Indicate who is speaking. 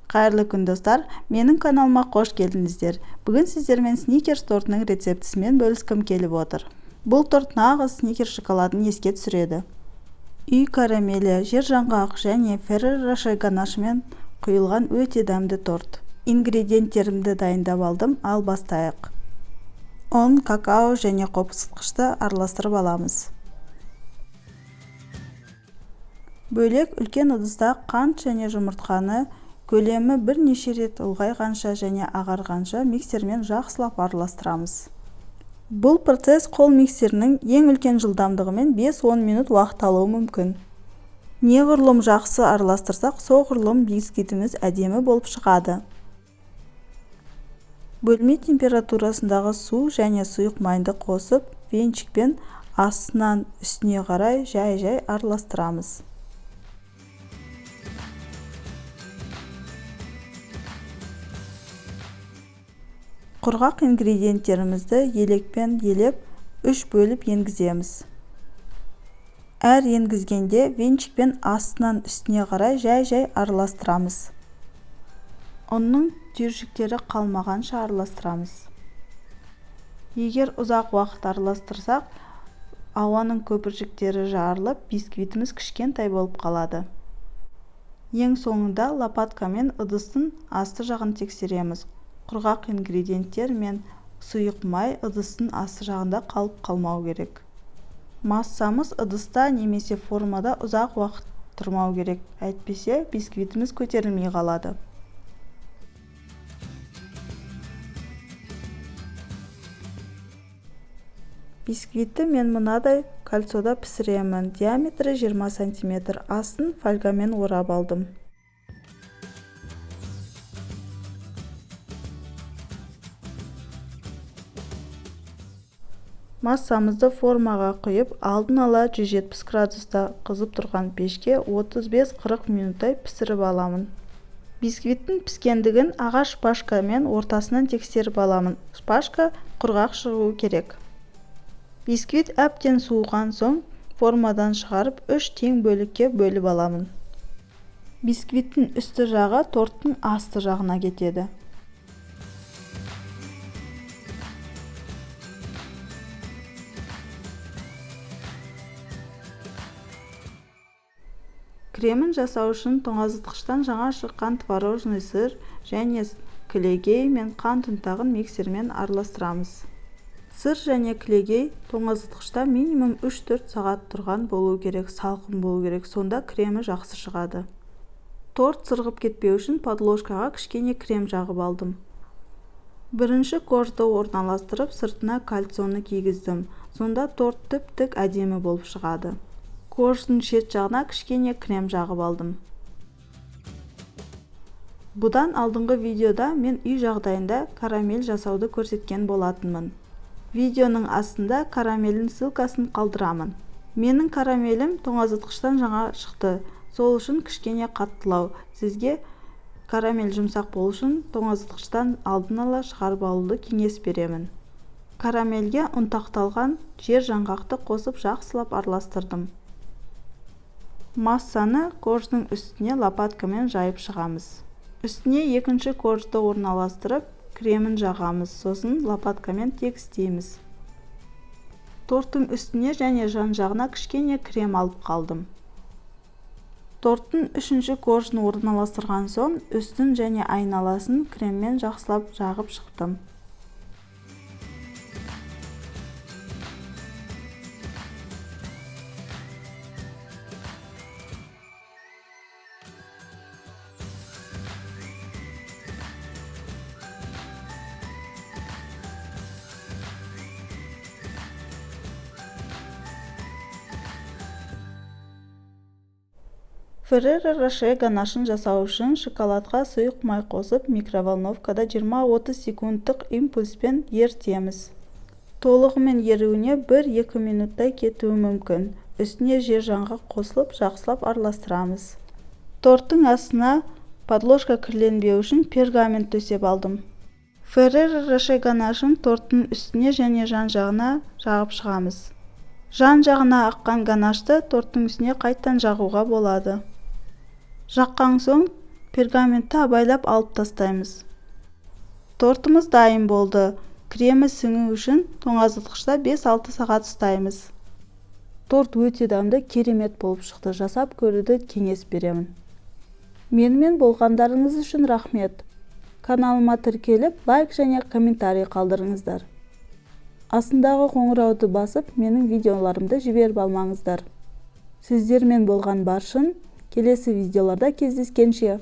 Speaker 1: Қайырлы күн, достар! Менің каналыма қош келдіңіздер. Бүгін сіздермен Сникерс тортының рецептісімен бөліскім келіп отыр. Бұл торт нағыз Сникерс шоколадын еске түсіреді. Үй карамелі, жер жаңғақ және Ферреро Роше ганашымен құйылған өте дәмді торт. Ингредиенттерімді дайындап алдым, ал бастайық. Ұн, какао және қопсытқышты араластырып аламыз. Бөлек үлкен ыдыста қант және жұмыртқаны көлемі бірнеше рет ұлғайғанша және ағарғанша миксермен жақсылап араластырамыз. Бұл процесс қол миксерінің ең үлкен жылдамдығымен 5-10 минут уақыт алуы мүмкін. Неғұрлым жақсы араластырсақ, соғұрлым бисквитіміз әдемі болып шығады. Бөлме температурасындағы су және сұйық майды қосып, венчикпен астынан үстіне қарай жай-жай араластырамыз. Құрғақ ингредиенттерімізді елекпен елеп, 3 бөліп енгіземіз. Әр енгізгенде венчикпен астынан үстіне қарай жай-жай араластырамыз. Ұнның түйіршіктері қалмағанша араластырамыз. Егер ұзақ уақыт араластырсақ, ауаның көпіршіктері жарылып, бисквитіміз кішкентай болып қалады. Ең соңында лопаткамен ыдыстың асты жағын тексереміз. Құрғақ ингредиенттер мен сұйық май ыдыстың асты жағында қалып қалмау керек. Массамыз ыдыста немесе формада ұзақ уақыт тұрмау керек, әйтпесе бисквитіміз көтерілмей қалады. Бисквитті мен мынадай кольцода пісіремін. Диаметрі 20 сантиметр, астын фольгамен орап алдым. Массамызды формаға құйып, алдын ала 170 градуста қызып тұрған пешке 35-40 минуттай пісіріп аламын. Бисквиттің піскендігін ағаш шпажкамен ортасынан тексеріп аламын. Шпажка құрғақ шығуы керек. Бисквит әбден суыған соң формадан шығарып 3 тең бөлікке бөліп аламын. Бисквиттің үсті жағы торттың асты жағына кетеді. Кремін жасау үшін тоңазытқыштан жаңа шыққан творожный сыр және кілегей мен қант ұнтағын миксермен араластырамыз. Сыр және кілегей тоңазытқышта минимум 3-4 сағат тұрған болу керек, салқын болу керек, сонда кремі жақсы шығады. Торт сырғып кетпеу үшін подложкаға кішкене крем жағып алдым. Бірінші коржды орналастырып, сыртына кольцоны кигіздім. Сонда торт тіп-тік әдемі болып шығады. Корждың шет жағына кішкене крем жағып алдым. Бұдан алдыңғы видеода мен үй жағдайында карамель жасауды көрсеткен болатынмын. Видеоның астында карамельдің ссылкасын қалдырамын. Менің карамелім тоңазытқыштан жаңа шықты, сол үшін кішкене қаттылау. Сізге карамель жұмсақ болу үшін тоңазытқыштан алдын ала шығарып алуды кеңес беремін. Карамельге ұнтақталған жер жаңғақты қосып жақсылап араластырдым. Массаны корждың үстіне лопаткамен жайып шығамыз. Үстіне екінші коржды орналастырып, кремін жағамыз, сосын лопаткамен тегістейміз. Торттың үстіне және жан-жағына кішкене крем алып қалдым. Торттың үшінші коржын орналастырған соң, үстін және айналасын креммен жақсылап жағып шықтым. Ферреро Роше ганашын жасау үшін шоколадқа сұйық май қосып, микроволновкада 20-30 секундтық импульспен ерітеміз. Толығымен еруіне 1-2 минуттай кетуі мүмкін. Үстіне жер жаңғақ қосылып, жақсылап араластырамыз. Торттың астына подложка кірленбеу үшін пергамент төсеп алдым. Ферреро Роше ганашын торттың үстіне және жан-жағына жағып шығамыз. Жан-жағына аққан ганашты торттың үстіне қайттан жағуға болады. Жаққан соң Пергаментті абайлап алып тастаймыз. Тортымыз дайын болды. Кремі сіңу үшін тоңазытқышта 5-6 сағат ұстаймыз. Торт өте дәмді, керемет болып шықты. Жасап көруді кеңес беремін. Менімен болғандарыңыз үшін рахмет. Каналыма тіркеліп, лайк және комментарий қалдырыңыздар. Астындағы қоңырауды басып, менің видеоларымды жіберіп алмаңыздар. Сіздермен болған Баршын. Келесі видеоларда кездескенше!